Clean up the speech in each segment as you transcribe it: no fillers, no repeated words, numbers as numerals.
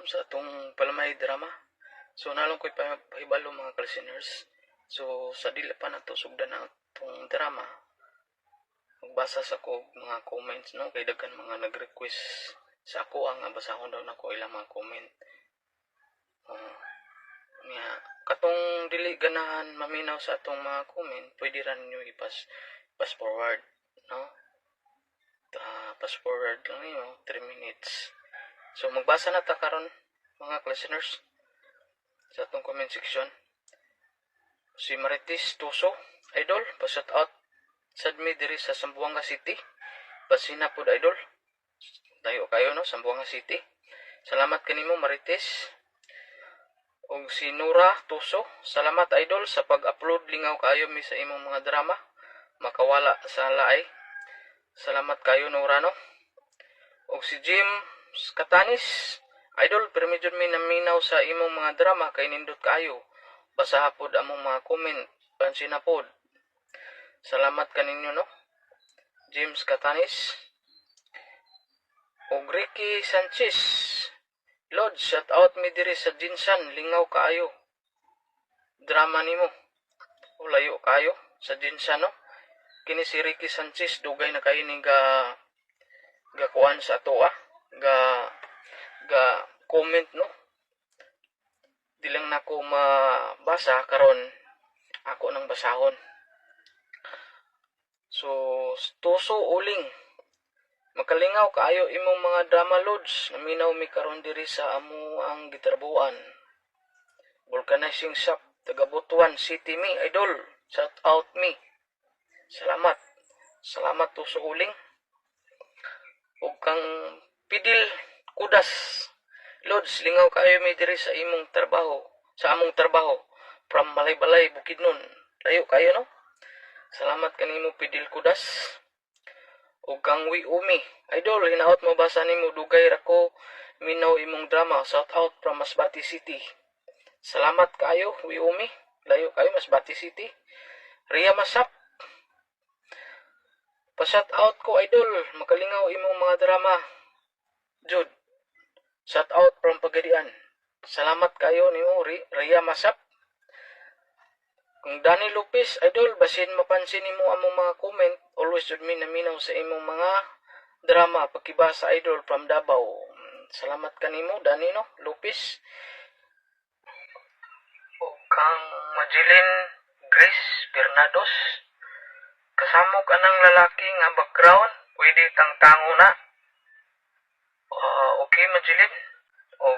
Sa atong palamay drama. So nalong ko'y pahibalo, mga listeners. So sa dili pa nato sugdan ang atong drama, magbasa sa ko mga comments, no, kay daghan mga nag-request sa ako ang basahon daw nako ilang mga comment. Nga katong dili ganahan maminaw sa atong mga comment, pwede ra ninyo i-pass pass forward, no? Pass forward lang ninyo 3 minutes. So magbasa na ta karon, mga listeners, sa atong comment section. Si Marites Tuso, "Idol, pa-shout out sad mi diri sa Zamboanga City. Basina pod, idol." Tayo kayo, no, Zamboanga City. Salamat kanimo, Marites. Og si Nora Tuso, "Salamat, idol, sa pag-upload. Lingaw kayo mi sa imong mga drama. Makawala sa laay." Salamat kayo, Nora, no. Og si Jim Katanis, "Idol, pero medyo mi naminaw sa imong mga drama kay nindot kayo. Basaha pod among mga comment. Pansin na pod." Salamat kaninyo, no. James Katanis. Og Ricky Sanchez, "Lord, shout out mi diri sa GenSan, lingaw kaayo drama nimo." O, layo kayo sa GenSan, no. Kini si Ricky Sanchez, dugay na kayo ni ga ga kuan sa ato ah. Ga ga comment, no. Di lang nako mabasa karon, ako nang basahon. So, Tuso Uling, "Makalingaw kaayo imong mga drama, Lods. Naminaw mi karon diri sa amo ang gitrabuan. Vulcanizing shop, taga Butuan City mi, idol. Shout out mi. Salamat." Salamat, Tuso Uling. Ug kang Pidil Kudas, "Lods, lingaw kaayo mi diri sa imong trabaho, sa among trabaho. From Malaybalay, Bukidnon." Layo kayo, no? Salamat kanimo, Pidil Kudas. Ug kang Wi Umi, "Idol, hinaot mabasa nimo, dugay ra ko minaw imong drama. Shout out from Masbate City." Salamat kayo, Wi Umi. Layo kayo, Masbate City. Ria Masap, "Pa-shout out ko, idol. Makalingaw imong mga drama. Jud. Shout out from Pagadian." Salamat kayo nimo, Ria Masap. Kung Danny Lopez, "Idol, basin mapansin nimo among mga comment, always jud mi naminaw sa imong mga drama. Pakibasa, idol, from Davao." Salamat kanimo, Danny, no, Lopez. O kang Majeline Grace Bernados, "Kasamok anang lalaki nga background, pwede tangtango na." Ah, okay, Majeline. O,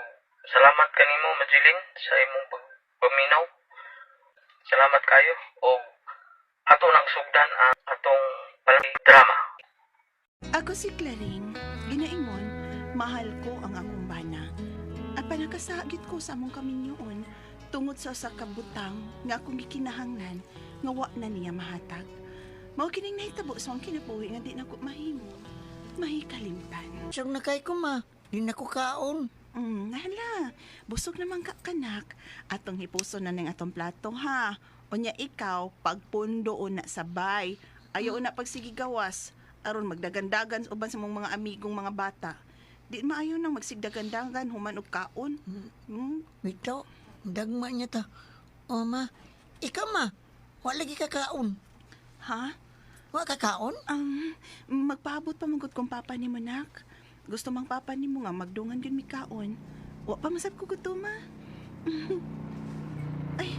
salamat kanimo, Majeline, sa imong pagpaminaw. Salamat kayo. O ato nang sugdan ang atong palagi drama. Ako si Claring, ginaingon, mahal ko ang akong bana. At panakasagit ko sa among kaminyoon tungod sa usa ka butang nga akong gikinahanglan nga wa na niya mahatag. Mao kining nahitabo sa akong kinabuhi nga di na ko mahimo mahikalimtan. Sug na kay ko, ma. Di na ko kaon. Nahala, busog naman ka, kanak. Atong hipuso na ning atong plato, ha. Unya ikaw, pagpundo na sabay. Ayaw na pagsige gawas. Aron magdagandagan uban sa mong mga amigong mga bata. Di maayo nang magsigdagandagan human og kaon. Bitaw, dagma niya ta. O ma, ikaw ma, wa lagi ka kaon. Ha? Wa ka kaon? Magpaabot pa man gud kong papa nimo, nak. Gusto mang papa nimo nga magdungan gyud mi kaon. Wa pa masab ko gutoma. Ay,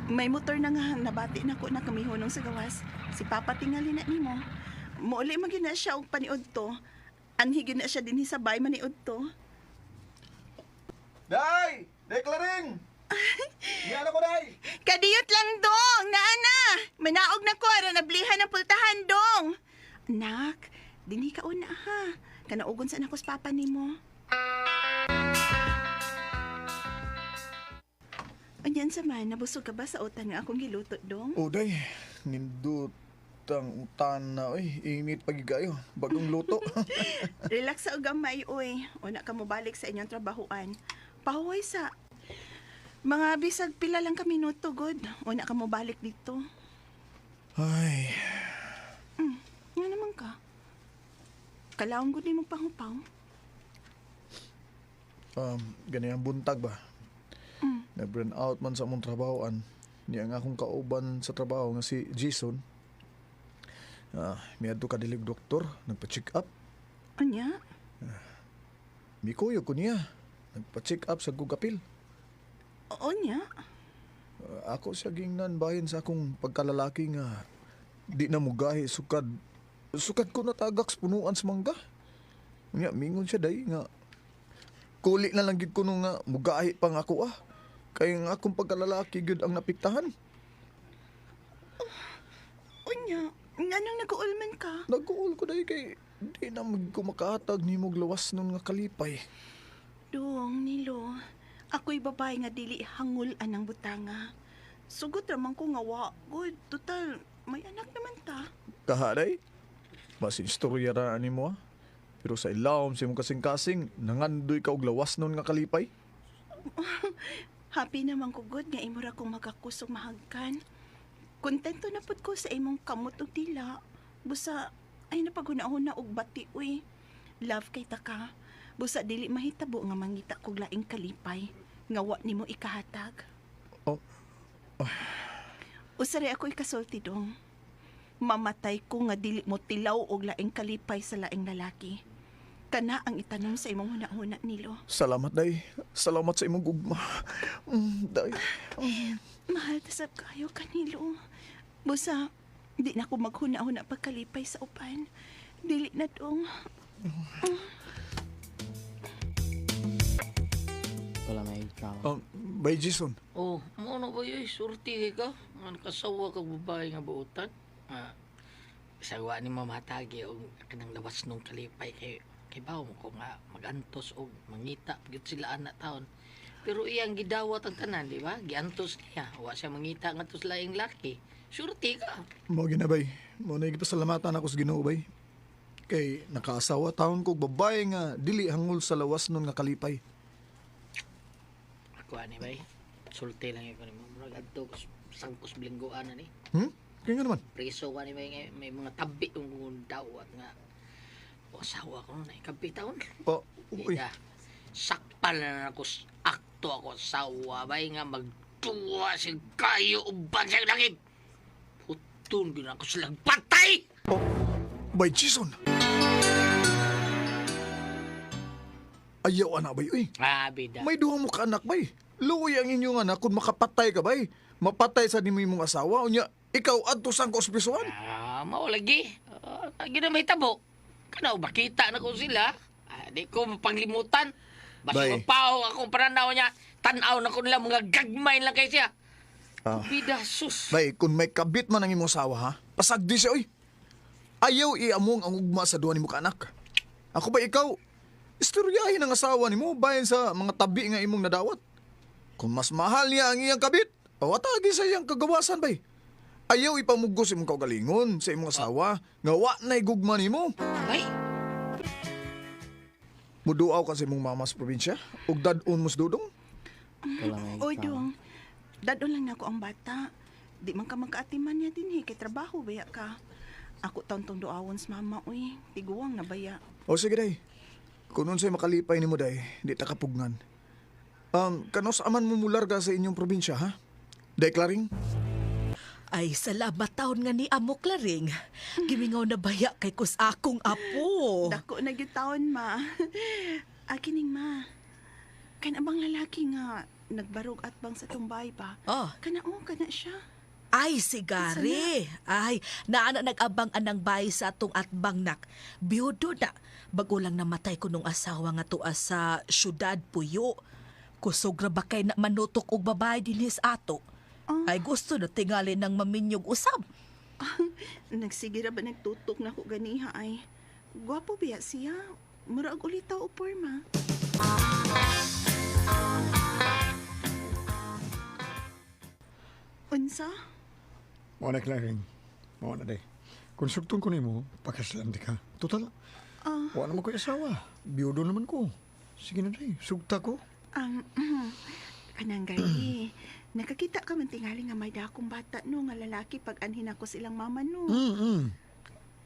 may motor na nga nabati na ko na kamihunong sa gawas. Si papa tingali na nimo. Muuli man gyud na siya og paniud to. Anhi gyud na siya dinhi sa bay maniud to. Day! Declaring! Yan ako, Day! Kadiyot lang, dong! Naana! Manaog na ko, aron nablihan ang pultahan, dong! Nak, dinhi ka una ha. Kanaugon sa nako sa papa nimo. Anyan sa man, nabusog ka ba sa utan nga akong giluto, dong? Oh, Day. Nindot ang utan na, oy. Init pag kayo. Bagong luto. Relax sa gamay, oy. Una ka mo balik sa inyong trabahuan. Pahuway sa mga bisag pila lang ka minuto, god. Una ka mo balik dito. Ay, Nga naman ka. Kalaong gud nimo pahupaw. Ganyan buntag ba? Nag-burn out man sa among trabahoan. Niya ang akong kauban sa trabaho nga si Jason. Miadto ka dilig doktor, nagpa-check up. Unya? Mikuyo ko niya. Nagpa-check up sa gugapil. Unya? Ako siya gingnan bahin sa akong pagkalalaki nga di na mugahi sukad sukad ko natagak sa punuan sa mangga. Nga mingon siya day nga kuli na lang gid ko nung nga mugahi pa nga ako ah. Kay nga akong pagkalalaki gyud ang napiktahan. Unya? Nganong nag-uulman ka? Nag-uul ko day kay di na mag ko makahatag nimo og lawas nun nga kalipay. Dong, Nilo. Ako'y babae nga dili hangul anang butanga. Sugot raman ko nga wa. Good, total, may anak naman ta. Kahaday, basin istorya ra ani mo ah. Pero sa ilawom sa imong kasing-kasing, nangandoy ka og lawas nun nga kalipay. Happy naman ko good nga imo ra kong magakusog mahagkan. Kontento na pud ko sa imong kamot ug dila. Busa ay napaghuna-huna og bati uy. Love kay ta ka. Busa dili mahitabo nga mangita kog laing kalipay nga wa nimo ikahatag. Oh. Usa ray ako ikasulti dong. Mamatay ko nga dili mo tilaw og laing kalipay sa laing lalaki. Kana ang itanom sa imong huna-huna nilo. Salamat, day. Salamat sa imong gugma. Day. Mahal ta sab kayo kanilo. Busa, di na ko maghuna-huna pagkalipay sa upan. Dili na dong. Wala may drama. Bay Jason. Oh, mo na ba yun? Surti kay ka. Nga nakasawa kag babae nga buotan. Ah, sawa ni mamatagi og kanang lawas nung kalipay kay kay bawo mo ko nga magantos og mangita gyud sila anak taon. Pero iyang gidawat ang tanan, di ba? Giantos niya. Wa siya mangita ngadto sa laing laki. Surti ka. Mo ginabay. Mo na gipasalamatan ako sa Ginoo bay. Kay nakaasawa taon ko babae nga dili hangol sa lawas nun nga kalipay. Ako ani bay. Sulti lang yun ko nimo. Murag adto ko sangkos bilinggoan na ni. Kaya nga naman. Preso ka ni may mga tabi yung dawat nga. O asawa ko na ikabi taon. Oh, uy. Ida, sakpal na ako, akto ako sawa, bay nga magtuwa si kayo uban sa langit. Putun gyud ako silang patay! Oh, bay Jason. Ayaw anak bay, uy. Ah, bida. May duha mo ka anak bay. Luoy ang inyong anak kung makapatay ka bay. Mapatay sa nimo imong asawa unya ikaw adto sa ospisuan. Ah, mao lagi. Ah, lagi na may tabo. Kanaw makita na ko sila. Ah, di ko mapanglimutan. Basta Bay. mapaw akong pananaw niya. Tanaw na ko nila mga gagmay lang kay siya. Ah. Bida, sus. Bay, kung may kabit man ang imong asawa ha, pasagdi siya oy. Ayaw iamong ang ugma sa duha nimo ka anak. Ako ba ikaw? Istoryahin ang asawa nimo bahin sa mga tabi nga imong nadawat. Kung mas mahal niya ang iyang kabit, awatagi sa iyang kagawasan bay. Ayaw ipamugos imong kaugalingon sa imong asawa nga wa na'y gugma nimo. Bay, Muduaw ka sa imong mama sa probinsya ug dad-on mo sa dudong. Wala may Oy, drama. dong. Dadon lang nako ang bata. Di man ka magkaatiman niya din kay trabaho baya ka. Ako taon tong duawon sa mama uy. Tiguang na baya. O sige day. Kung unsay makalipay nimo day, di ta kapugnan. Kanos aman mo mularga sa inyong probinsya ha? Declaring? Ay, salamat taon nga ni Amo Klaring. Gimingaw na baya kay kus akong apo. Dako na gyud taon ma. Akining ma. Kana bang lalaki nga nagbarog at bang sa tumbay ba? Oh. Kana oh, kana siya. Ay, si Gary. Ay, naana nag-abang anang bahay sa atong atbang nak. Biyudo na. Bago lang namatay ko nung asawa nga tuwa sa syudad Puyo. Kusog ra ba kay na manutok og babae dinhi sa ato? Ay, gusto na tingali ng maminyog usab. Nagsige ra ba nagtutok na ko ganiha ay. Gwapo biya siya. Murag ulitaw o porma. Unsa? Mao na Klaring. Mao na day. Kung sugtong ko nimo, pakasalan di ka. Total, Ah. wala naman ko asawa. Biyudo naman ko. Sige na day, sugta ko. Kanang gani. Nakakita ka man tingali nga may dakong bata no nga lalaki pag anhin ako silang mama no.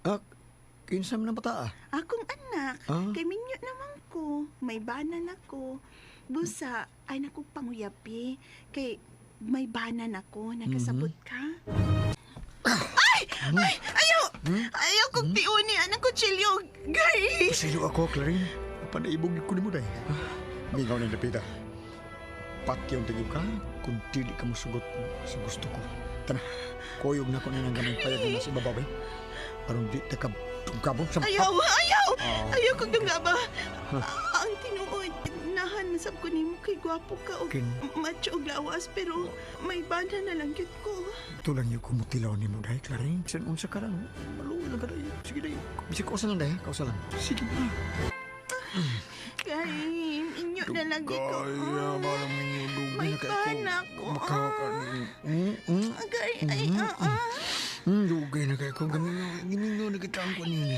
Ah, kinsa man ang bata ah? Akong anak, Ah. kay minyo naman ko. ko, may bana na ko. Busa, ay naku panguyapi. Kay may bana na ko, nakasabot ka. Ay! Ay! Ayaw! Ayaw kong tiuni, anak ko, chilyo. Gary! Pasilo ako, Claring. Panaibog ko nimo day. Mingaw ng dapita. Patyon tayo ka kung dili ka mosugot sa gusto ko. Tana, koyog na ko na ng gamay payag na sa ibabaw, eh. Aron di ta ka tugkabon sa Ayaw! Ayaw! Ayaw kong dungaba. Ang tinuod, nahan masab ko nimo kay gwapo ka og macho og lawas pero may bana na lang gyud ko. Tulang yung kumutilaw ni mo, day, Claring. Bisan unsa ka lang. Maluoy lang ka, day. Sige, day. Bisag kausa lang, day. Kausa lang. Sige na. Gary, inyo na lang gyud ko. Kaya, balang ninyo, dugay May na kay ko. bana ko. Makaka. Gary, ay, ah. Dugay na kay ko. Gaminyo na kita ang kunin.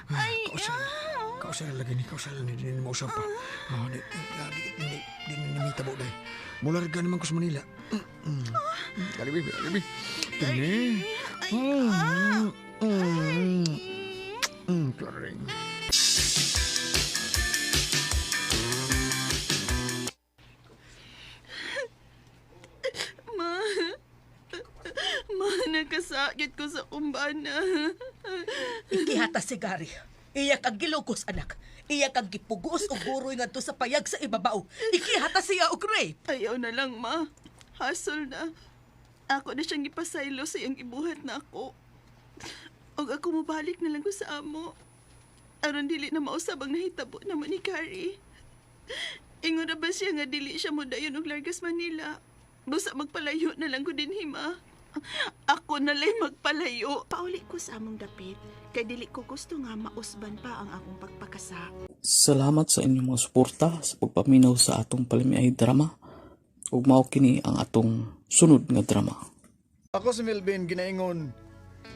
Ay, Kausa lang. Kausa lang lagi ni. Kausa lang ni. Di ni mausap pa. Ah, di, di, di, di, di, di, ni mitabo, day. Mularga naman ko sa Manila. Galibi, galibi. Dini. Ay, ah. Claring. Ma. Ma, nakasakit ko sa kumbana. Ikihata si Gary. Iyak ang gilukos, anak. Iyak ang gipugos o guroy ngadto sa payag sa ibabaw. Ikihata siya og rape. Ayaw na lang, ma. Hasol na. Ako na siyang ipasaylo sa iyang ibuhat na ako. Og ako mobalik na lang ko sa amo. Aron dili na mausab ang nahitabo naman ni Gary. Ingon na ba siya nga dili siya mo dayon og Largas Manila? Busa magpalayo na lang ko din hima. Ako na lang magpalayo. Pauli ko sa among dapit, kay dili ko gusto nga mausban pa ang akong pagpakasa. Salamat sa inyong mga suporta sa pagpaminaw sa atong palimiay drama. Ug mao kini ang atong sunod nga drama. Ako si Melvin ginaingon,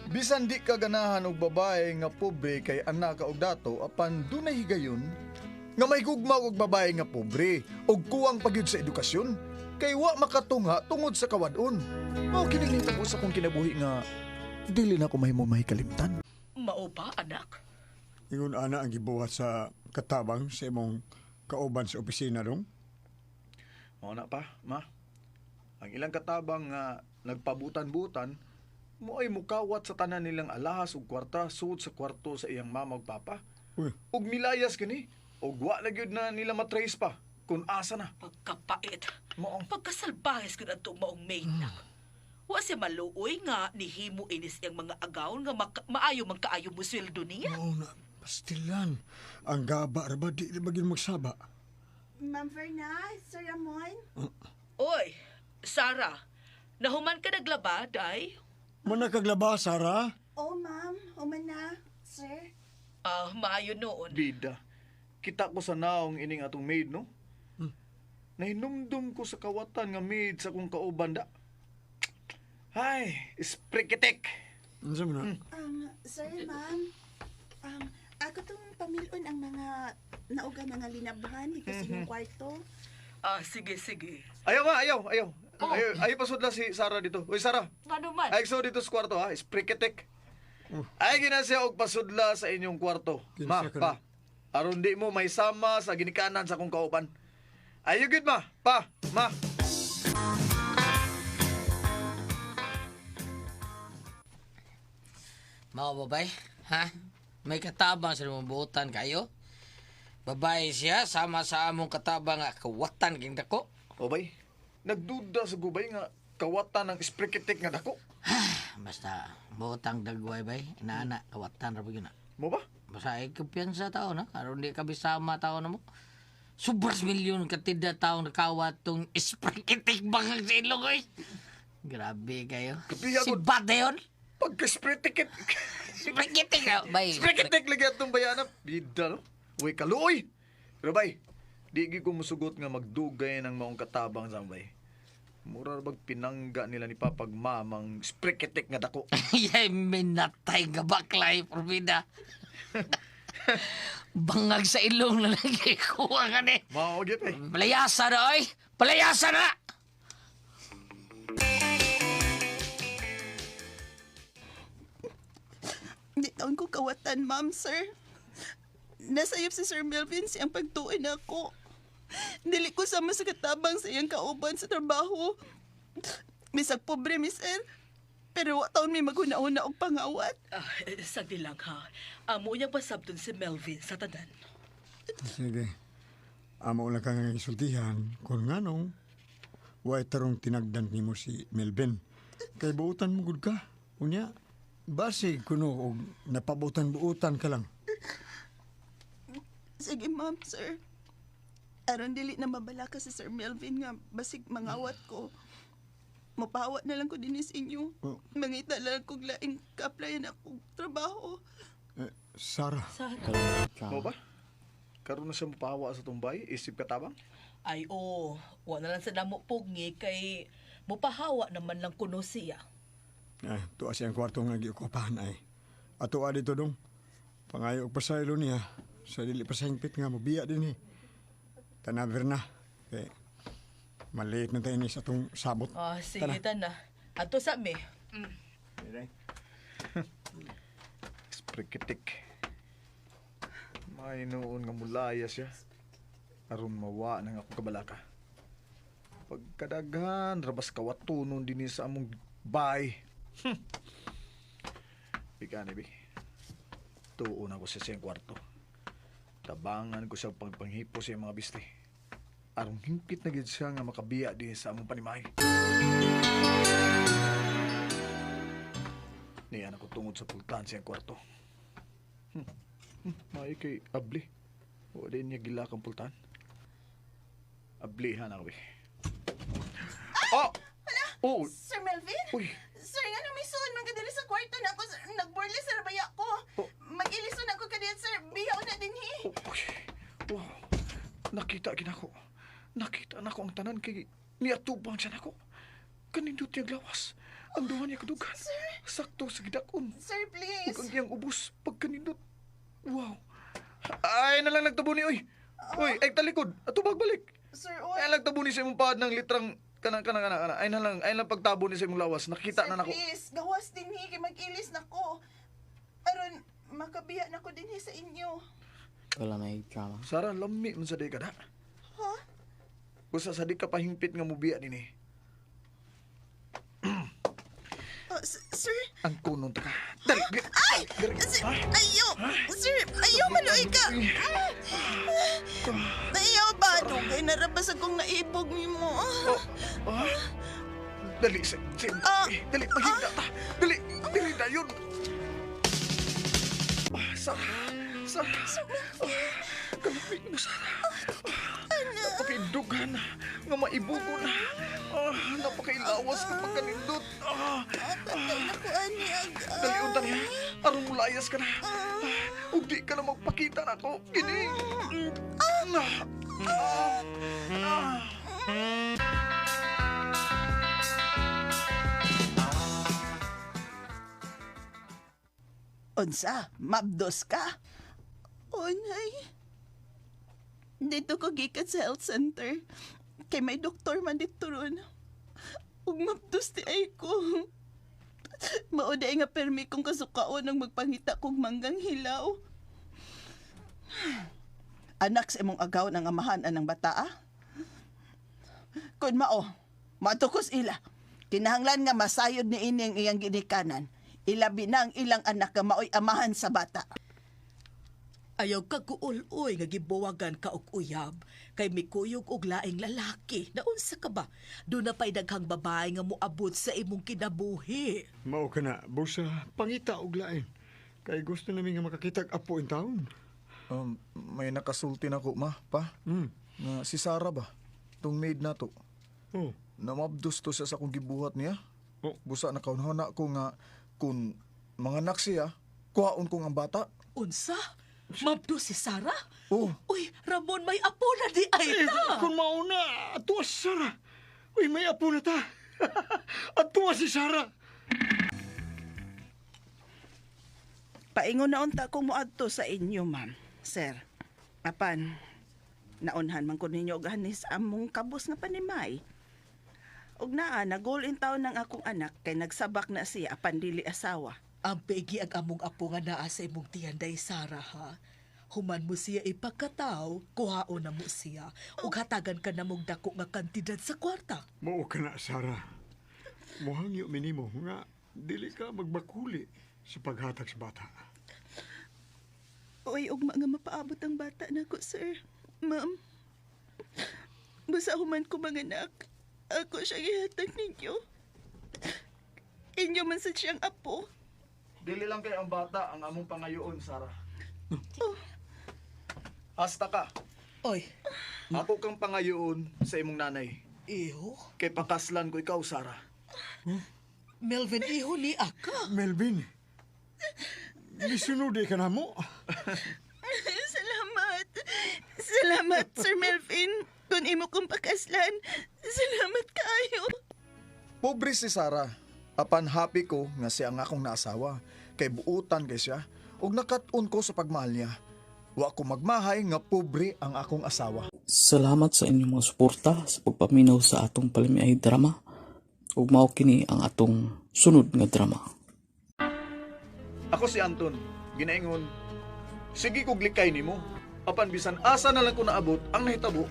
bisan di ka ganahan og babae nga pobre kay anak ka og dato apan dunay higayon nga may gugma og babae nga pobre og kuwang pagyud sa edukasyon kay wa makatunga tungod sa kawadon. Mao kini nitabo sa akong kinabuhi nga dili na ko mahimo mahikalimtan. Mao ba, anak? Ingon ana ang gibuhat sa katabang sa imong kauban sa opisina dong. Mao na pa, ma. Ang ilang katabang nga nagpabutan-butan mo ay mukawat sa tanan nilang alahas ug kwarta sud sa kwarto sa iyang mama ug papa. Uy, Ug milayas kini, ug wa na gyud na nila matrace pa kung asa na. Pagkapait. Mao. Pagkasalbahes ko na itong maong maid nak. Wa siya maluoy nga nihimo inis iyang mga agaw nga maayo man kaayo mo sweldo niya. mao na pastilan. Ang gaba ra ba di ra ba gyud magsaba? Ma'am Verna, Sir Ramon. Oy, Sarah, nahuman ka naglaba, day? Manakaglaba, Sara. Oh, ma'am. Human na, sir. Ah, maayo noon. Bida. Kita ko sa naong ining atong maid, no? Nahinumdum ko sa kawatan nga maid sa akong kauban da. Ay, sprikitek. Unsa man na? Sir, ma'am. Ako tong pamilon ang mga nauga na nga linabhan dito sa inyong kwarto. Ah, sige, sige. Ayaw ma, ayaw, ayaw. Ayaw, ayaw pasudla si Sarah dito. Uy, Sarah. Ngano man? Ay, so dito sa kwarto ha, sprikitek. Ay gina siya og pasudla sa inyong kwarto. Ma, Kinsa ka pa. Aron di mo may sama sa ginikanan sa akong kauban. Ayo gid ma, pa, ma. Mao babay, ha? May katabang sa imong buotan kayo? Babae siya, sama sa among katabang nga kawatan king dako. O bay, nagduda sa gubay nga kawatan ng sprikitek nga dako. Basta buotang dagway bay, inaana kawatan ra gyud na. Mo ba? Basta ay kumpiyansa tao na, aron di ka bisama tao na mo. Sobras milyon katida tao nakawat tong isprakitik bangag sa ilong oy. Grabe kayo. Kapiya Si gud. Bata yun. Pagka sprikitek. Isprakitik na, bay. Sprikitek lagi atong bayana. Bida no. Uy, kaluoy. Pero bay, di gyud ko musugot nga magdugay ng maong katabang sa bay. Mura ra bag pinangga nila ni Papag Mamang sprikitek nga dako. Yay, minatay nga baklay, Provida. Bangag sa ilong na lagi kuha ka ni. Mao gyud eh. Palayasa na, oy! Palayasa na! Hindi taon ko kawatan, ma'am, sir. Nasayop si Sir Melvin siyang pagtuon ako. Dili ko sama sa katabang sa iyang kauban sa trabaho. Misag pobre, Miss Sir. Pero wa taon may maghuna-una og pangawat. Ah, sagdi lang ha. Amo niyang pasabton si Melvin sa tanan. Sige. Amo lang ka nga isultihan kung nganong way tarong tinagdan nimo si Melvin. Kay buutan mo gud ka. Unya, base kuno og napabutan-buutan ka lang. Sige, ma'am, sir. Aron dili na mabala ka si Sir Melvin nga basig mangawat ko. Mapawa na lang ko din sa inyo. Oh. Mangita lang kog laing ka-applyan akong trabaho. Eh, Sarah, Sarah. Mo ba? Karon na siya mupawa sa tumbay, isip ka tabang? Ay, oo. Wa na lang sa damo pugni kay mupahawa naman lang kuno siya. eh, tuwa siyang kwarto nga giukupahan ay. Ato dito dong. Pangayo og pasaylo niya. Sa dili pa sa hingpit nga mobiya din eh. Tanaver na. Kay maliit na tayo ni sa atong sabot. Ah, sige tana. Ato sa mi. Sprikitik. May noon nga mulaya siya. Aron mawa nang ako kabalaka. Pagkadaghan, rabas kawatunon din sa among bay. Bigani, bi. Tuon ako sa siyang kwarto. Tabangan ko siya pagpanghipo sa iyang mga biste. Aron hingpit na gid siya nga makabiya din sa among panimay. Niyan ako tungod sa pultahan siyang kwarto. May kay abli. Wala niya gila kang pultahan. Ablihan ako eh. Oh! Oh! Sir Melvin? Uy! Sir, nga nung misuon, man kadali sa kwarto na ako, sir. Nagburli sa rabaya ko. Oh. Mag-ilison ako kadiyat, sir. Biyaw na din, he. Oh, uy. Wow. Nakita ginako. Nakita nako ang tanan kay niatubang siya nako. Kanindot niya lawas. Ang duha niya kadugan. Sakto sa gidakon. Sir, please. Ug ang iyang ubos pagkanindot. Wow. Ay na lang nagtubo ni oy. Uy, ay talikod. Atubag balik. Sir, oy. Ay lang tabo ni sa imong paad ng litrang kanang kanang kanang kanang. Ay na lang, ay lang pagtabo ni sa imong lawas. Nakita Sir, na nako. please. Gawas din, he. Kay mag-ilis na ko. Aron, makabiya na ko din, he, sa inyo. Wala may drama. Sara, lami man sa di ka da. Ha? Busa sa di ka pahingpit nga mubiya dinhi. Oh, sir? Ang kunon ta ka. Dali, dali. Ay! Dali. Sir, Ha? ayaw! Sir, ayaw maluoy ka! Ayaw ba? Dugay narabas akong naibog nimo. Ah? Dali, sa, sa, Ah. eh, dali, maghigda ta. Dali, dali na yun. Ah, Sara, Sara. Ah, kalapit mo, Sara. Ah, napakaidugan nga maibugo na. Ah, napakailawas kapag kanindot. Ah, Patay na ko, ani. dali, unta niya. Aron mulayas ka na. Ah, ug di ka na magpakita na ako. Gini. Ah, ah, ah. Unsa, mabdos ka? Unay. Dito ko gikan sa health center. Kay may doktor man dito ron. Ug mabdos di ay ko. Mao di ay nga permi kong kasukaon ang magpangita kog manggang hilaw. Anak sa imong agaw ng amahan anang bata ah. Kun mao, matukos ila. Kinahanglan nga masayod ni ini ang iyang ginikanan. Ilabi na ang ilang anak nga maoy amahan sa bata. Ayaw ka kuuloy nga gibuwagan ka og uyab kay mikuyog og laing lalaki. Naunsa ka ba? Doon na pa'y daghang babae nga moabot sa imong kinabuhi. Mao ka na, busa, pangita og lain. Kay gusto namin nga makakita og apo in taon. May nakasulti na ko, ma, pa. Na si Sarah ba? Tong maid na to. Oh. Namabdos to siya sa akong gibuhat niya. Oh. Busa nakaunhana ko nga kung manganak siya, kuhaon ko ang bata. Unsa? Mabdo si Sarah? Oh. Uy, Ramon, may apo na di ay Eh, ta. kung mauna, atuwa si Sarah. Uy, may apo na ta. Atuwa si Sarah. Paingon na unta kong moadto sa inyo, ma'am. Sir, apan, naunhan man ko ninyo og hanis among kabos nga panimay. Ug naa, nagol in taon ng akong anak kay nagsabak na siya apan dili asawa. Ang pegi ang among apo nga naa sa imong tiyan day Sarah ha. Human mo siya ipagkataw, kuhaon na mo siya. Ug hatagan ka na mong dako nga kantidad sa kwarta. Mao ka na, Sara. Muhangyo minimo nga dili ka magbakuli sa paghatag sa bata. Oy, ugma nga mapaabot ang bata nako, sir. Ma'am. Basta human ko manganak. Ako siya gihatag ninyo. Inyo man sa siyang apo. Dili lang kay ang bata ang among pangayoon, Sara. Hasta ka. Oy, Ako kang pangayoon sa imong nanay. iho. Kay pakaslan ko ikaw, Sara. Melvin, iho ni aka. Melvin, gisunod ka na mo. Salamat. Salamat, Sir Melvin. Kung imo kong pakaslan, salamat kaayo. Pobre si Sara. Apan happy ko nga siya ang akong naasawa. Kay buutan kay siya. Ug nakat-on ko sa pagmahal niya. Wa ko magmahay nga pobre ang akong asawa. Salamat sa inyong mga suporta sa pagpaminaw sa atong palimiay drama. Ug mao kini ang atong sunod nga drama. Ako si Anton, ginaingon. Sige kog likay nimo. Apan bisan asa na lang ko naabot ang nahitabo,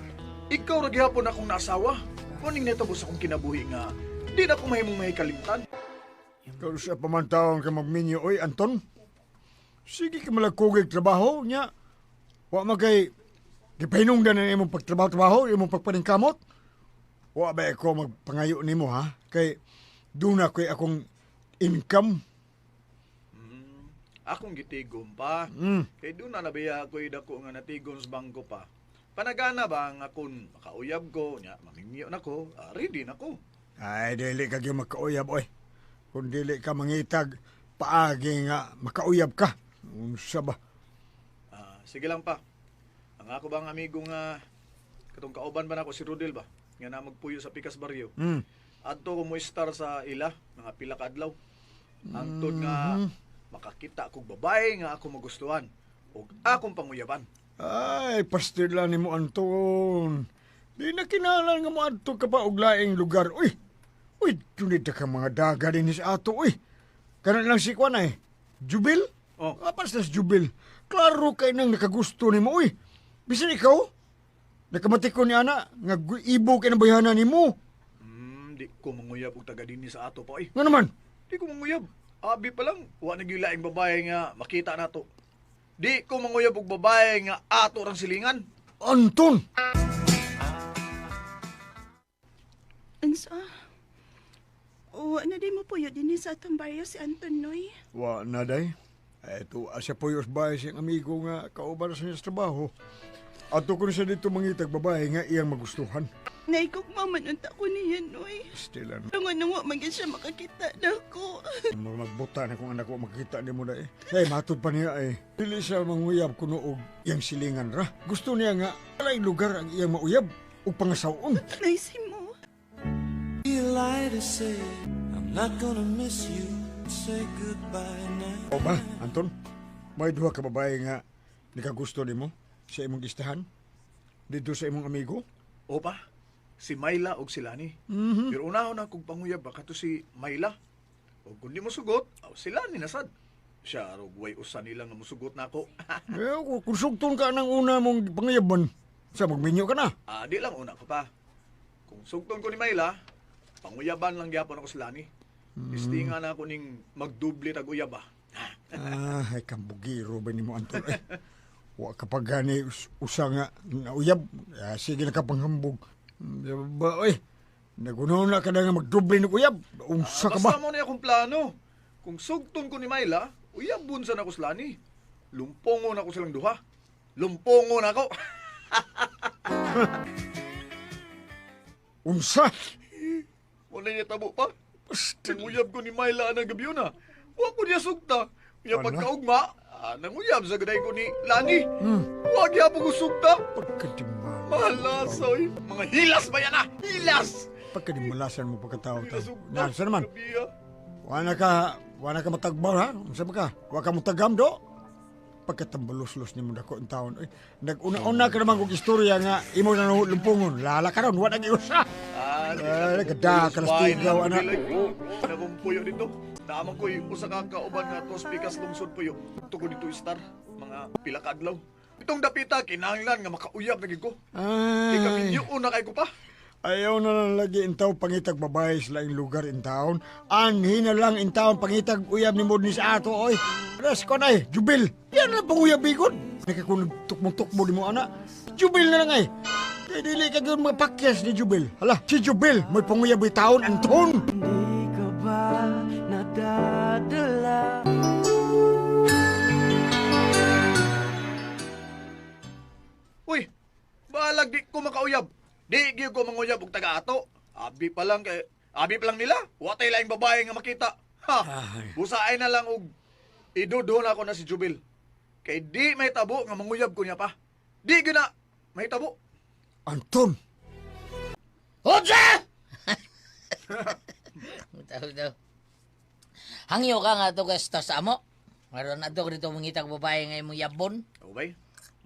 ikaw ra gihapon akong naasawa. Kuning nahitabo sa akong kinabuhi nga di na ko mahimong mahikalimtan. Kung sa pamantawang ka magminyo, oy, Anton. Sige ka malagkugig trabaho niya. Wa man kay gipahinungdan na imong pagtrabaho-trabaho, imong pagpaningkamot. Wa ba ako magpangayo nimo ha? Kay doon na ko'y akong income. Akong gitigom pa. Kay doon na nabiya ako'y dako nga natigon sa bangko pa. Panagana ba nga kung makauyab ko, nya mamingyo na ko, ready na ko. Ay, dili ka gyud makauyab, oy. Kung dili ka mangitag, paagi nga makauyab ka. Unsa ba? Sige lang pa. Ang ako bang amigo nga katong kauban ba nako si Rodel ba? Nga na magpuyo sa Pikas Barrio. Adto ko mo star sa ila mga pila ka adlaw. Hangtod nga makakita kog babae nga ako magustuhan ug akong panguyaban. Ay, pastila ni mo, Anton. Di na kinahanglan nga moadto ka pa og laing lugar. Uy, uy, tunid ka mga daga din sa ato. Uy, kanan lang si Kwan ay. Jubil? Oh. Apas na si Jubil. Klaro kay nang nakagusto ni mo. Uy, bisan ikaw, nakamatiko ni ana, nga ibo kay nabayhanan ni mo. Di ko manguyab og taga dinhi sa ato pa oy. Nga naman, Di ko manguyab. Abi pa lang, wa na gyud laing babae nga makita nato. Di ko manguyab og babae nga ato rang silingan. Anton! Unsa? Wa na di mo puyo din sa atong baryo si Anton Noy. Wa na day. Eto, asya po yung bahay siyang amigo nga kauban sa niya sa trabaho. Ato ko na siya dito mangitag babae nga iyang magustuhan. Naikog man unta ko niya, Noy. Stella, Tungod nung wa man gyud siya makakita nako. Magbuta na kung anak ko makita ni mo na eh. Eh, matod pa niya eh. Dili siya manguyab kuno og iyang silingan ra. Gusto niya nga walay lugar ang iyang mauyab ug pangasawon. Naisi mo. O ba, Anton? May duha ka babae nga nikagusto nimo sa imong gistahan? Dito sa imong amigo? Opa, si Myla og si Lani. Pero unahon na kog panguyab ba kato si Myla. Og kung di mo sugot, aw si Lani na sad. Siya rog way usa nila nga musugot nako. Eh, kung sugton ka ng una mong pangayaban, sa magminyo ka na. Di lang una ko pa. Kung sugton ko ni Myla, panguyaban lang gyapon ako si Lani. Istinga na ako ning magduble tag uyab ba. Ay, kambugiro ba ni mo, Anton? Eh, wa ka pa gani usa nga nauyab. Sige na ka panghambog. Ba, oy, nagunaw na ka na nga magdoble ng uyab. Unsa ka ba? Basta mo na akong plano. Kung sugton ko ni Myla, uyabon sa nako si Lani. Lumpongo na ko silang duha. Lumpongo na ako. Unsa? Wala niya tabo pa. Nanguyab ko ni Myla ang gabi na. Wa ko niya sugta. Unya Ano? pagkaugma, nanguyab sa gaday ko ni Lani. Wa gyapon ko sugta. Pagkadimala. Malasoy. Mga hilas ba yan ah? Hilas! Pagkadimalasan mo pagkatao ta. Sugta. Nasa naman. Gabi, ah. Wa na ka matagbaw ha? Unsa ba ka? Wa ka mutagam do? Pagkatambalos-los ni mo dako ang taon. Oy, nag-una-una ka naman kog istorya nga imo na lumpungon. Lala ka ron, wa na giusa. Di Ay, na gada ka puyo na sa bahay stigaw, na anak. Nakong puyo dito. Naamang ko'y usa ka kauban nga tos pikas lungsod puyo. Tuko dito star, mga pila ka adlaw. Itong dapita kinahanglan nga makauyab na gid ko. Ay. Ikaminyo na kay ko pa. Ayaw na lang lagi in taon pangitag babae sa laing lugar in taon. Anhi na lang in taon pangitag uyab ni Modni sa ato, oy. Res ko na eh, Jubil. Yan lang panguyab bigod. Nakakunod tukmong-tukmo di mo, ana. Jubil na lang ay. Kaya dili ka yun mapakyas ni Jubil. Hala, si Jubil, may panguyab in taon, Anton. Uy, balag di ko makauyab. Di gyud ko manguyab og taga-ato. Abi pa lang kay abi pa lang nila. Wa tay laing babae nga makita. Ha. Busaay na lang og iduduhon ako na si Jubil. Kay di may tabo nga manguyab ko niya pa. Di gyud na may tabo. Anton, Unsa? Tawag daw. Hangyo ka nga to gasta sa amo. Meron na to dito mangitag babae nga imong yabon. O bay,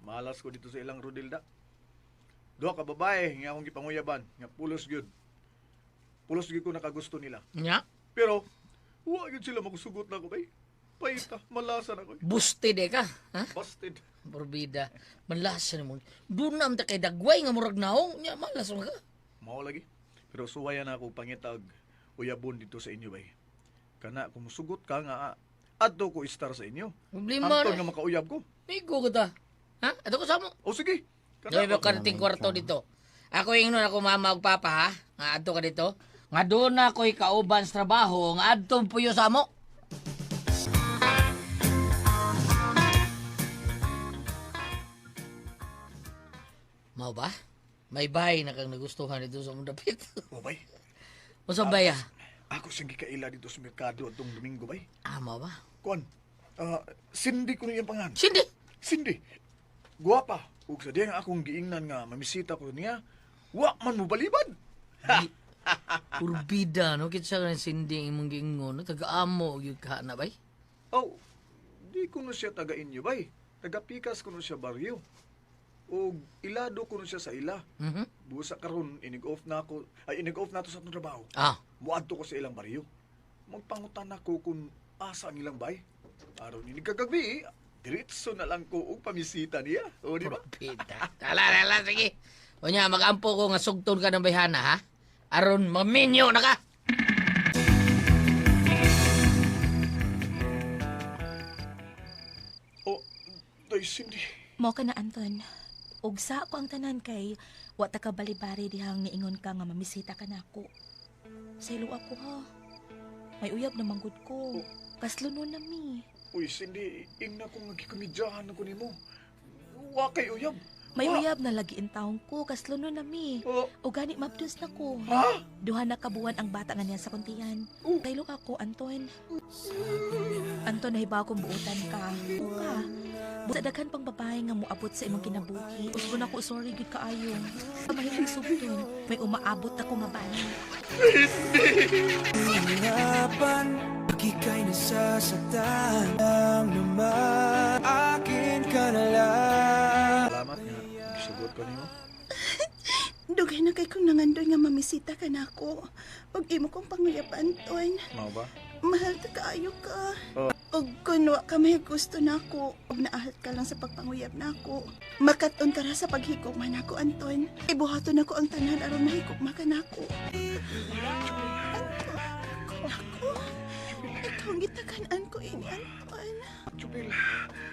malas ko dito sa ilang Rodilda. Duha ka babae nga akong gipanguyaban, nga pulos gyud. Pulos gyud ko nakagusto nila. Nya, Pero wa gyud sila magsugot na ko bay. Paita, malasa na ko. busted eh ka, ha? Busted. Porbida. Manlasa nimo. Doon na kay dagway nga murag naong. Nya malas man ka. Mao lagi. Pero suwayan na ako pangitag uyabon dito sa inyo bay. Kana kung musugot ka nga adto ko istar sa inyo. Problema Hangtod na. nga makauyab ko. Migo ka ta. Ha? Ato ko sa mo. O sige. Kana Doon ba karating kwarto dito? Ako ingnon ako mama ug papa ha. Nga adto ka dito. Nga doon na ako'y kauban sa trabaho. Nga adto puyo sa amo. Mao ba? May bahay na kang nagustuhan dito sa mong dapit. O bay. Unsa bay ah? Ako siyang gikaila dito sa merkado atong Domingo bay. Ah, mao ba? Kuan. Cindy ko niyang pangan. Sindi. Cindy. Guwapa. Ug sa diyang akong giingnan nga mamisita ko niya, wa man mo balibad. Kurbida no kitsa ka ng sindi imong giingon no taga-amo gyud ka na bay. Oh, di ko no siya taga inyo bay. Taga Pikas ko no siya baryo. Og ilado ko no siya sa ila. Mhm. Busa karon inig-off na ako, ay inig-off na to sa atong trabaho. Ah, Muadto ko sa ilang baryo. Magpangutan ako kung asa ang ilang bay. Aron inig kagabi, diretso na lang ko og pamisita niya. O di ba? kurbida. Tala, tala, sige. Unya, mag-ampo ko nga sugton ka ng bayhana, ha? Aron, maminyo na ka! O, day Cindy. Mo ka na Anton. Ug sa ako ang tanan kay wa ta ka balibari dihang niingon ka nga mamisita ka nako. Saylo ako ha. May uyab na manggod ko. Kaslunon na mi. Uy, Cindy, ingna ko nga gikomedyahan ako nimo. Wa kay uyab. May Wa. uyab na lagi in taong ko, kaslunon na mi. O, O gani mabdos na ko. ha? Duha na kabuan ang bata nga niya sa kuntian. Oh. Saylo ako, Anton. Anton, nahiba akong buutan ka. Buka. Sa daghan pang babae nga moabot sa imong kinabuhi. Usbon ako, sorry gud kaayo. Mahimong sugton, may umaabot ako nga bana. Hirapan, ika'y nasasaktan lang naman. Akin ka na lang. Salamat nga. Gisugot ko nimo. Dugay na kay kong nangandoy nga mamisita ka nako. Ug imo kong panguyab, Anton. Mao ba? Mahal ta kaayo ka. Oh. Ug kun wa ka may gusto nako, ug naahat ka lang sa pagpanguyab nako. Makat-on ka ra sa paghigugma nako, Anton. Ibuhaton nako ang tanan aron mahigugma ka nako. Anton, nako. Ikaw ang gitakan-an ko ini, Anton. Jubil.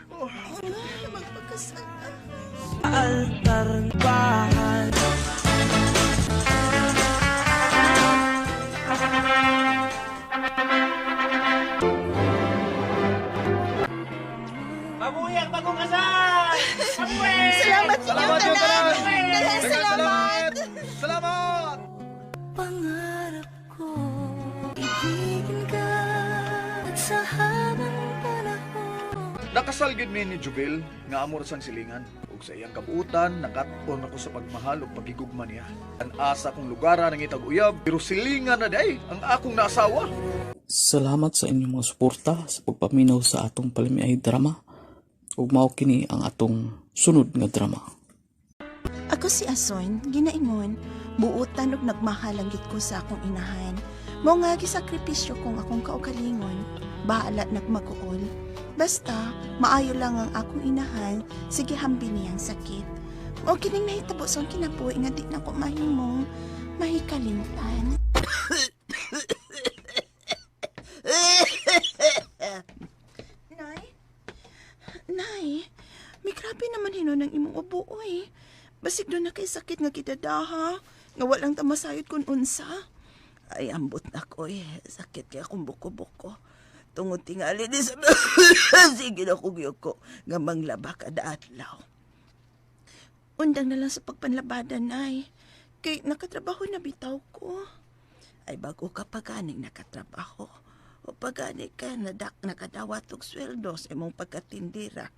Oh, Ah, magpakasal na. Altar bahay. Salamat sa inyong tanan. Daghang salamat. Salamat! Pangarap ko, ibigin ka at sa habang panahon. Nakasal gyud mi ni Jubil nga amor sang silingan ug sa iyang kabuutan nakat-on ako sa pagmahal ug pagigugma niya. Ang asa kong lugara nangitag uyab pero silingan na day ang akong naasawa. Salamat sa inyong mga suporta sa pagpaminaw sa atong palamiay drama. Ug mao kini ang atong sunod nga drama. Ako si Ason, ginaingon, buutan ug nagmahal ang gid ko sa akong inahan. Mao nga gisakripisyo kong akong kaugalingon. Bahala nagmaguol. Basta, maayo lang ang akong inahan, sige hambi niyang sakit. Mao kining nahitabo sa akong kinabuhi nga di na ko mahimong mahikalimtan. Nay? Nay, may grabe naman hinon ang imong ubo, oy. Basig doon na kay sakit nga kidadaha, nga walang tamasayod kun unsa. Ay, ambot na ko, eh. Sakit kaya akong buko-buko. Tungod tingali ni sa... Sige na kong yuko, nga manglaba kada adlaw. Undang na lang sa pagpanlabada, Nay. Kay nakatrabaho na bitaw ko. Ay, bago ka pa ganing nakatrabaho. O pagani ka, nadak, nakadawat og sweldo sa imong pagkatindira.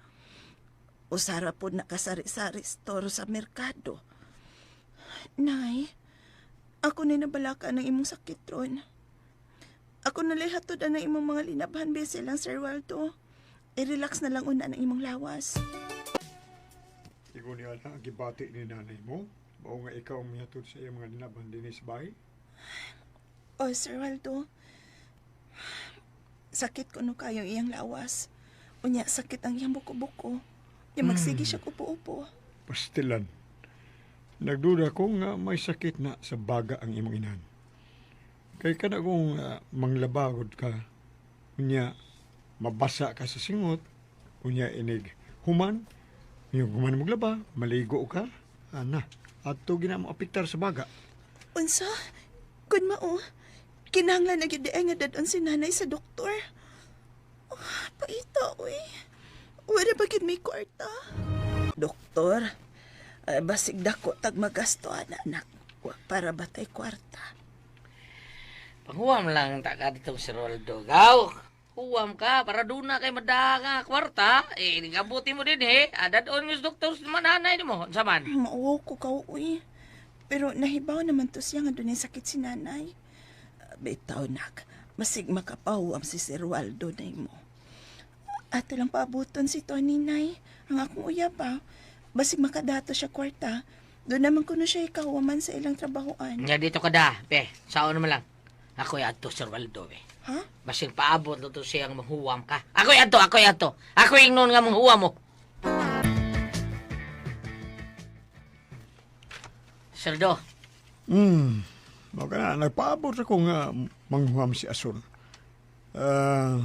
Usara po nakasari-sari store sa merkado. Nay, ako na nabalaka ng imong sakit ron. Ako na hatod ang imong mga linabhan bese lang, Sir Waldo. I-relax na lang una ng imong lawas. Igo niya na ang gibati ni nanay mo. Mao nga ikaw ang mihatod sa iyang mga linaban dinhi sa bahay. Oh, Sir Waldo. Sakit ko no kayong iyang lawas. Unya, sakit ang iyang buko-buko. Ya magsige siya upo-upo. Pastilan. Nagduda ko nga may sakit na sa baga ang imong inahan. Kay kada kung manglabagod ka, unya mabasa ka sa singot, unya inig human, yung human maglaba, maligo ka, ana, adto gina mo apektar sa baga. Unsa? Kun mao, kinahanglan na gyud ay nga dadon si nanay sa doktor. Oh, paita, uy. Wala ba gyud may kwarta? Doktor, ay, basig dako tag magasto ana anak. Wa para batay kwarta. Panghuwam lang ta ka dito si Roldo. Gaw, huwam ka para duna kay madanga kwarta. Eh, gabuti mo din eh. Adad-on yung doktor sa mananay mo. Unsa man? Mauwaw ko ka, uy. Pero nahibaw naman to siya nga dunay sakit si nanay. Bitaw, nak. Masig makapahuam si Sir Waldo na mo. Ato lang paabuton si Tony, nay. Ang akong uyab, ah. Basig makadato siya kwarta. Doon naman kuno siya ikawaman sa ilang trabahoan. Nga dito ka da, pe. Sao naman lang. Ako'y adto Sir Waldo, be. Ha? Basin paabot na to siyang manghuwam ka. Ako'y adto, ako'y adto. Ako'y ingnon nga manghuwam mo. Sir Do, Mao ka na, nagpaabot ako nga manghuam si Ason. Ah,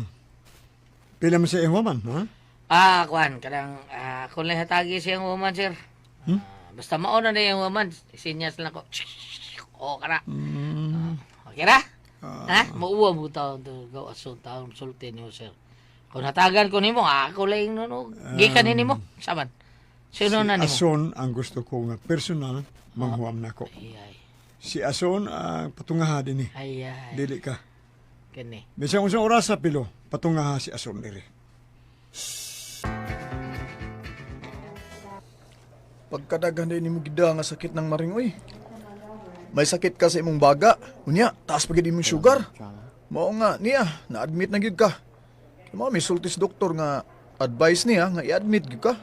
pila man sa iyang human, ha? ah, kuan, kanang, ah, kung lang hatagi siyang woman, sir. Ah, basta mauna na yung woman, sinyas lang ko. O, kana. Okay ra? Ha? Mauwa mo taon to, gaw aso taon sulti niyo, sir. Kung hatagan ko nimo, ako lang no, no. Gikan ni nimo, saman. Sino Si na nimo? Ason ang gusto ko nga personal manghuam nako. Ay, ay, Si Ason ang patungaha din eh. ay, ay. Dili ka. Kini. Bisan unsang oras sa pilo, patungaha si Ason diri. Pagkadaghan din nimo gida nga sakit ng maring oy. May sakit ka sa imong baga. Unya, taas pa gid imong sugar. Mao nga niya, na-admit na gyud ka. Kay mao may sultis doktor nga advice niya nga i-admit gyud ka.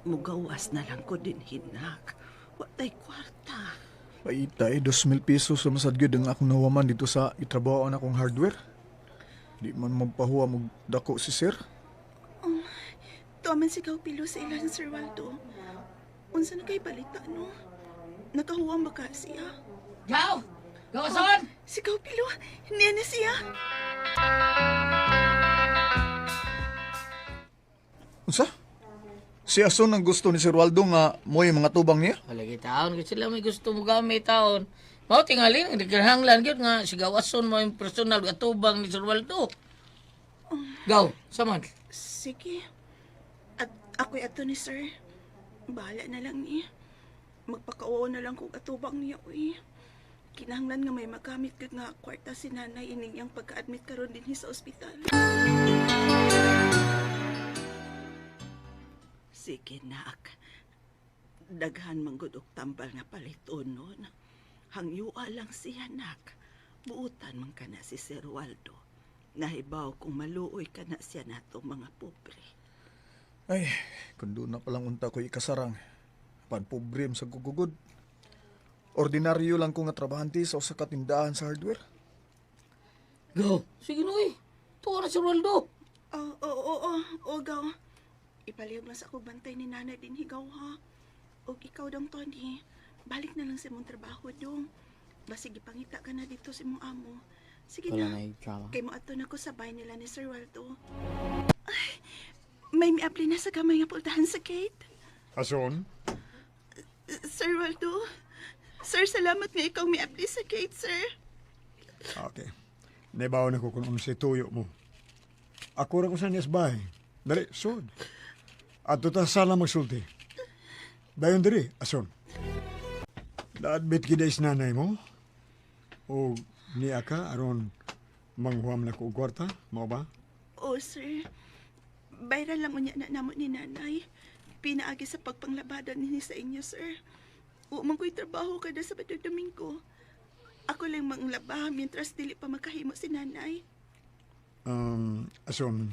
Mugawas na lang ko din, hinak. Watay kwarta. Paita eh, 2,000 pesos sa masad gyud ang akong nawaman dito sa itrabahoan akong hardware. Di man magpahuwa mo dako si sir. Tuwa man si Pilo sa ilan, Sir Waldo. Unsa na kay balita, no? Nakahuwang ba ka siya? Gaw! Gaw ason! Si Pilo, niya na siya. Unsa? Si Ason ang gusto ni Sir Waldo nga mo'y mga tubang niya? Wala kay taon kasi sila may gusto mo gamit taon. Mao tingali nagkinahanglan gyud nga si Gaw ason mo yung personal atubang ni Sir Waldo. Gaw, saman. Sige. At ako'y ato ni sir. Bahala na lang niya. Magpakauo na lang kung atubang niya, uy. Kinahanglan nga may magamit gud nga kwarta si nanay ining iyang pagka-admit karon dinhi sa ospital. Sige, nak. Daghan man gud og tambal nga palitonon. Hangyua lang siya, nak. Buutan man ka na si Sir Waldo. Nahibaw kung maluoy ka na siya natong mga pobre. Ay, kung doon na palang unta ko'y ikasarang. Pan pobre sa gugugod. Ordinaryo lang ko nga trabahante sa usa ka tindahan sa hardware. Gaw, sige noy. Tuwa na si Roldo. Oh, oo, oo, oo, gaw. Ipalihog lang sa ako bantay ni nanay din higaw, ha? Og ikaw dong, Tony, balik na lang sa imong trabaho, dong. Basig ipangita ka na dito sa imong amo. Sige Wala na. na yung drama. Kay mo ato na ko sa bahay nila ni Sir Waldo. Ay, may miapli na sa gamay nga pultahan sa gate. Ason? Sir Waldo, sir, salamat nga ikaw miapli sa gate, sir. Okay. Naibaw na ko kung unsay tuyo mo. Ako ra ko sa niyas bahay. Dali, sud. Adto ta sala magsulti. Dayon diri, ason. Naadmit gid is nanay mo. O niya ka aron manghuam na ko og kwarta, mao ba? Oh, sir. Bayran lang unya na namo ni nanay. Pinaagi sa pagpanglabada nini sa inyo, sir. Uumang ko'y trabaho kada Sabado, Domingo. Ako lang manglaba mientras dili pa makahimo si nanay. Ason,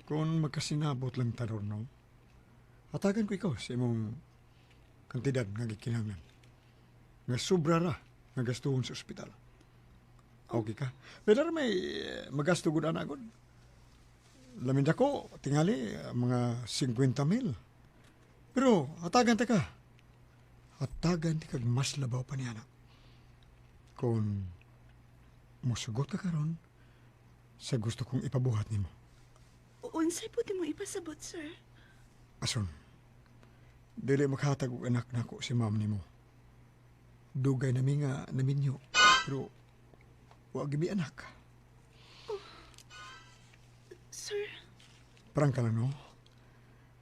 kung magkasinabot lang taron, no? Hatagan ko ikaw sa imong kantidad nga gikinahanglan. Nga sobra ra nga gastuhon sa ospital. Okay ka? Pero may magasto gud ana gud. Lamin dako, tingali mga 50 mil. Pero hatagan ta ka. Hatagan ti kag mas labaw pa ni anak. Kung musugot ka karon sa gusto kong ipabuhat nimo. Unsay po di mo ipasabot, sir? Ason, dili makahatag og anak nako si ma'am nimo. Dugay na mi nga naminyo, pero wa gibi anak. Sir, Prangka lang, no?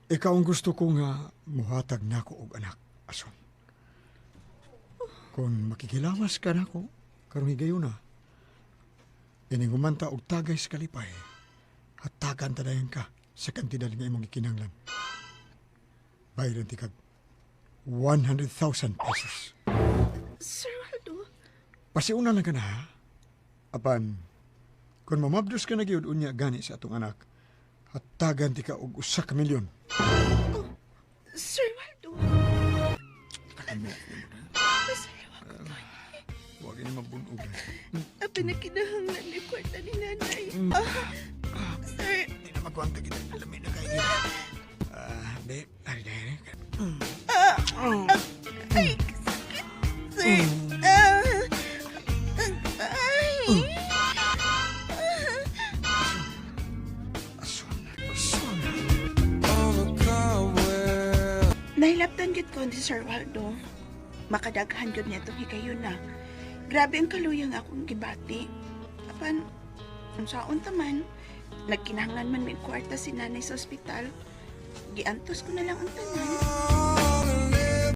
Ikaw ang gusto ko nga muhatag nako og anak, Ason. Kung makikilawas ka nako, karong higayuna, ining humanta og tagay sa kalipay, hatagan tadayon ka sa kantidad nga imong gikinahanglan. Bayran ti kag 100,000 pesos. Sir Waldo, Pasiuna lang ka na, ha? Apan, kung mamabdos ka na gyud unya gani sa atong anak, hatagan ti ka og 1 milyon. Sir Waldo. Masayaw ako, Tony. Huwag ini mabunog. Apan na kinahanglan ni kwarta ni nanay. Ah, sir, Di na magkwanta kita. Lami na kayo. Ah, di. Ari, ari. Ah, ay, sakit, sir. Ah, ay. Ason, ason. Nahilabtan gyud ko ni Sir Waldo. Makadaghan gyud niya itong higayon na. Grabe ang kaluyang akong gibati. Apan, unsaon ta man, nagkinahanglan man may kwarta si nanay sa ospital. Giantos ko na lang ang tanan.